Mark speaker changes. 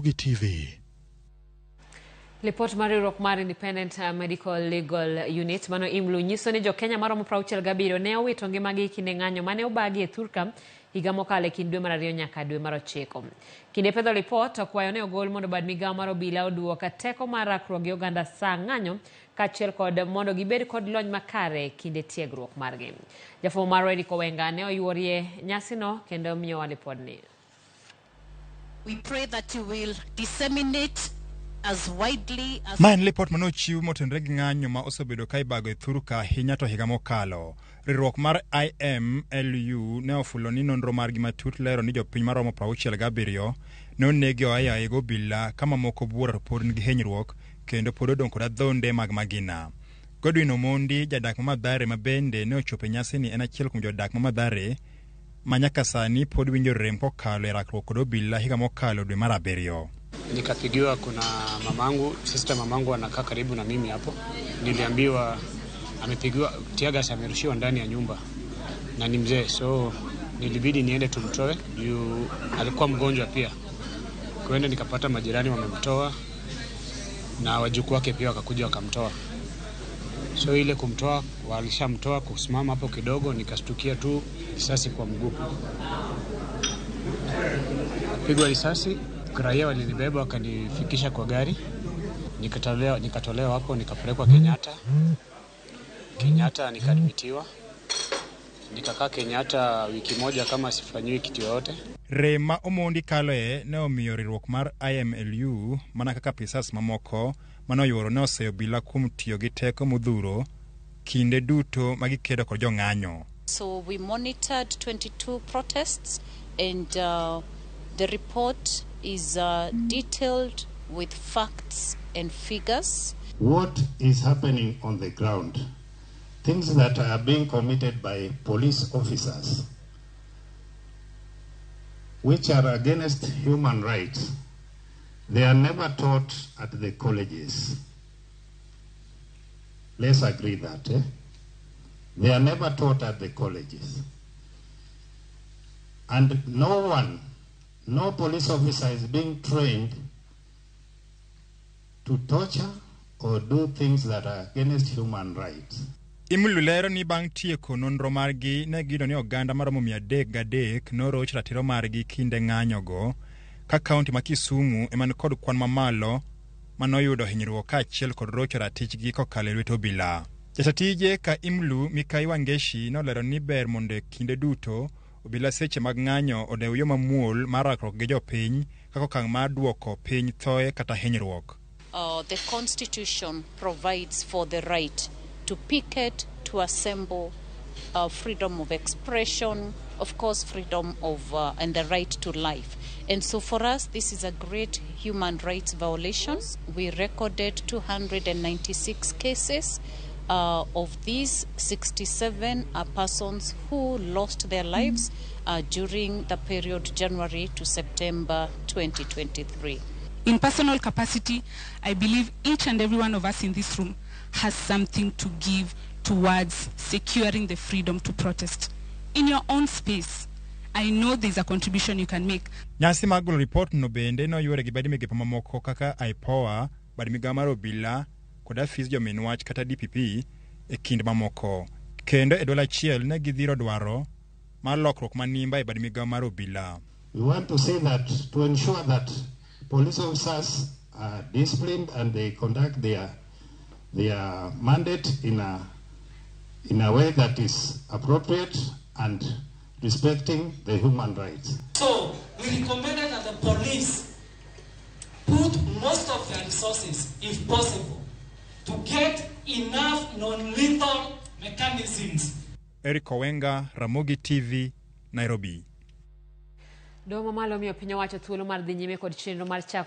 Speaker 1: Ramogi TV.
Speaker 2: Lipot mar riwruok mar Independent Medical Legal Unit mano IMLU nyiso ni jokenya maromo 67 ne owito ngimagi kinde ng'anyo mane obagi e thurka higa mokalo e kind dwe mar ariyo nyaka dwe mar ochiko. Kinde pedho lipot, kwayo ne ogol mondo bad migawo mar obila oduok teko mar rakruok gi oganda saa ng'anyo kaachiel kod mondo gibed kod lony makare kinde tiegruok margi. Jafwambo marwa Eric Owenga ne oyuorie nyasino kendo miyowa lipodni.
Speaker 3: We pray that you will disseminate as widely as
Speaker 4: Ma en lipot mane ochiw motenore gi ng'anyo ma osebedo ka ibago e thurka ahinya to higa mokalo. Riwruok mar IMLU ne ofulo ni nonro margi matut lero ni jopiny maromo 67 ne onegi oayaye gi obila ka mamoko buora to pod nigi hinyruok kendo pod odong' kod adhonde mag magina. Godwin Omondi, jadak ma Mathare ma bende ne ochopo e nyasini en achiel kuom jodak ma Mathare ma nyaka sani pod winjo rem kokalo e rakruok kod obila higa mokalo dwe mar abiriyo.
Speaker 5: Nikapigiwa, kuna mamangu, sister mamangu anakaa karibu na mimi hapo. Niliambiwa amepigiwa teargas, amerushiwa ndani ya nyumba na ni mzee, so nilibidi niende tumtoe juu alikuwa mgonjwa pia. Kuenda nikapata majirani wamemtoa na wajukuu wake pia wakakuja wakamtoa. So ile kumtoa, walishamtoa kusimama hapo kidogo, nikastukia tu risasi kwa mguu, pigwa risasi. Raia walinibeba wakanifikisha kwa gari, nikatolewa hapo nikapelekwa Kenyatta. Kenyatta nikaadmitiwa, nikakaa Kenyatta wiki moja kama sifanyiwi kitu yoyote.
Speaker 4: Rem ma Omondi kaloe ne omiyo riwruok mar IMLU mana kaka apisas mamoko mane oyuoro ne oseyo obila kuom tiyo gi teko modhuro kinde duto ma gikedo kod jong'anyo.
Speaker 3: So we monitored 22 protests and the report is detailed with facts and figures.
Speaker 6: What is happening on the ground? Things that are being committed by police officers, which are against human rights, they are never taught at the colleges. Let's agree that. Eh? They are never taught at the colleges. And no one, no police officer is being trained to torture or do things that are against human rights.
Speaker 4: IMLU lero ni bang' tieko nonro margi ne giyudo ni oganda maromo 303 noroch ratiro margi kinde ng'anyogo ka kaunti ma Kisumu ema nikod kwan mamalo manoyudo hinyruok kaachiel kod rocho ratichgi kokalo e lwet obila. Jata tije ka IMLU Mikai Wangeshi nolero ni ber mondo kinde duto obila seche mag ng'anyo odew yo mamuol mar rakruok gi jopiny kaka okang' mar duoko piny thoe kata hinyruok.
Speaker 3: The Constitution provides for the right to picket, to assemble, freedom of expression, of course, freedom of and the right to life. And so for us, this is a great human rights violation. We recorded 296 cases. Of these, 67 are persons who lost their lives during the period January to September 2023.
Speaker 7: In personal capacity, I believe each and every one of us in this room has something to give towards securing the freedom to protest. In your own space, I know there's a contribution you can make.
Speaker 4: Nyasi mar golo ripot no bende noyuore gi bad migepe mamoko kaka IPOA, bad migawo mar obila kod afis jomin wach kata DPP e kind mamoko. Kendo e duol achiel ne gidhiro dwaro mar lokruok manimba e bad migawo mar obila.
Speaker 6: We want to say that to ensure that police officers are disciplined and they conduct their mandate in a way that is appropriate and respecting the human rights.
Speaker 8: So we recommended that the police put most of their resources, if possible, to get enough non-lethal mechanisms.
Speaker 4: Eric Owenga, Ramogi TV, Nairobi.
Speaker 2: Doho mamalo omiyo piny owacho thuolo mar dhi nyime kod chenro mar chako